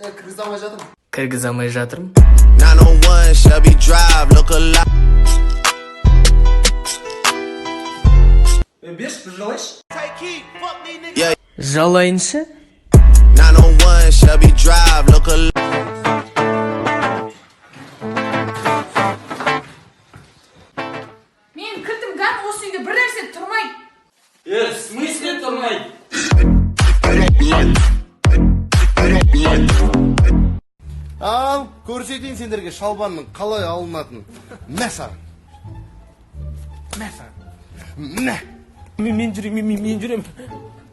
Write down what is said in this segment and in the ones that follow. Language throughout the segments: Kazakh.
Е, кіргізе алмай жатырмын. Кіргізе алмай жатырмын. 901 Shelby Drive, look alive. Е, берші, бір жалайыншы. Yeah, Жалайыншы. 901 Shelby Drive, look alive. Менің кілтім гән, осы үйде бір нәрсе тұрмайды. Е, в смысле тұрмайды? Ал, көрсетейін сендерге шалбанның қалай алынатынын. Мә саған. Мә саған. Мә. Мен жүремін, мен жүремін.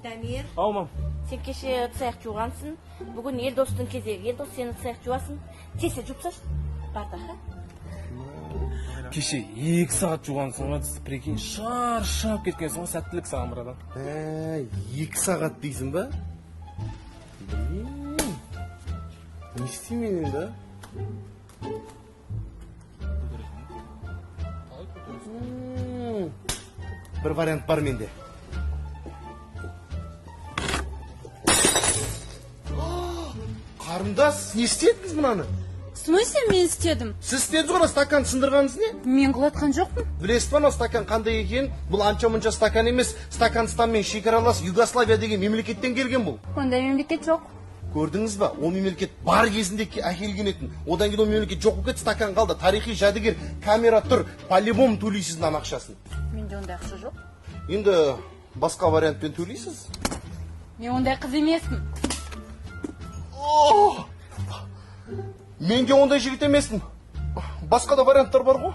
Дамир, Ау, мам. Сен кеше ыдыс аяқ жуғансың. Бүгін Елдостың кезегі. Елдос, сен ыдыс аяқ жуасың. Тез тез жуып тасташы. Бардақ, а? Кеше 2 сағат жуғансың ғой, прикинь, шаршап кеткенсің ғой. Сәттілік саған, братан. Ә, 2 сағат дейсің ба? Блин. Не істеймін енді, а? Бір вариант бар менде. Қарындас, не істедіңіз мынаны? В смысле мен істедім? Сіз істедіңіз ғой, ана стакан сындырғаныңыз не? Мен құлатқан жоқпын. Білесіз ба, анау стакан қандай екенін? Бұл анша мұнша стакан емес. Стаканстанмен шекаралас Югославия деген мемлекеттен келген бұл. Ондай мемлекет жоқ. Көрдіңіз ба, ол мемлекет бар кезінде әкелген етін. Одан кейін ол мемлекет жоқ болып кетті, стакан қалды. Тарихи жәдігер, камера тұр. По любому төлейсіз мынаның ақшасын. Менде ондай ақша жоқ. Енді басқа вариантпен төлейсіз. Мен ондай қыз емеспін. О! Мен де ондай жігіт емеспін. Басқа да варианттар бар ғой.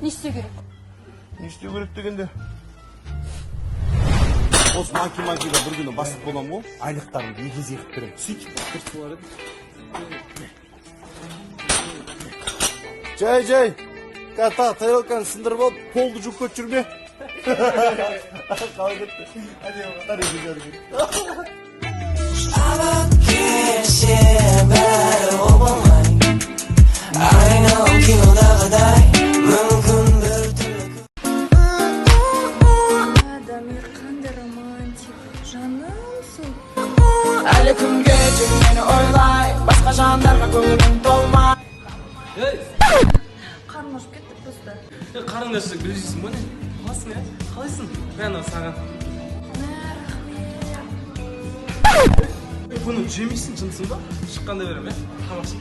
Не істеу керек? Не істеу керек дегенде, осы Манки Манкида бір күні бастық боламын ғой, айлықтарымды екі есе қылып беремін. Сөйтіп жай жай қазір тағы тарелканы сындырып алып, полды жуып кетіп жүрме. Қалай кетті, әдемі ғой, тарихи жәдігер. Келсе, бәрі оп-оңай. Айналым кинодағыдай. Мүмкін бір түрлі. Дамир қандай романтик, жаным сол. Әлі күнге тек мені ойлай, басқа жандарға көңілің толмай. Қарным ашып кетті просто. Е, қарның ашса, гүл жейсің ба, не? Қалайсың, е? Қалайсың? Мә, анау саған. Е, бұны жемейсің, жынсың ба? Шыққанда беремін, е? Тамақ іш.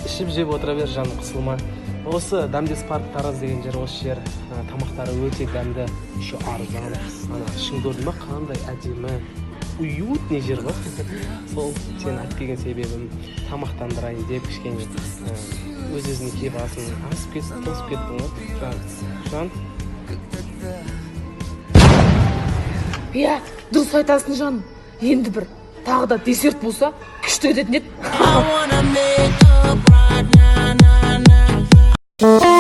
Ішіп жеп отыра бер, жаным, қысылма. Осы Дамдес парк Тараз деген жер, осы жер. Тамақтары өте дәмді, еще арзан. Ана ішін көрдің ба, қандай әдемі, уютный жер ғой. Сол сені алып келген себебім тамақтандырайын деп. Кішкене өз өзіне келіп аласың. Асып кетіп, тосып кеттің ғой, жан, жан. Иә, дұрыс айтасың, жаным. Енді бір тағы да десерт болса, күшті өтетін еді. I wanna make up right now, now, now.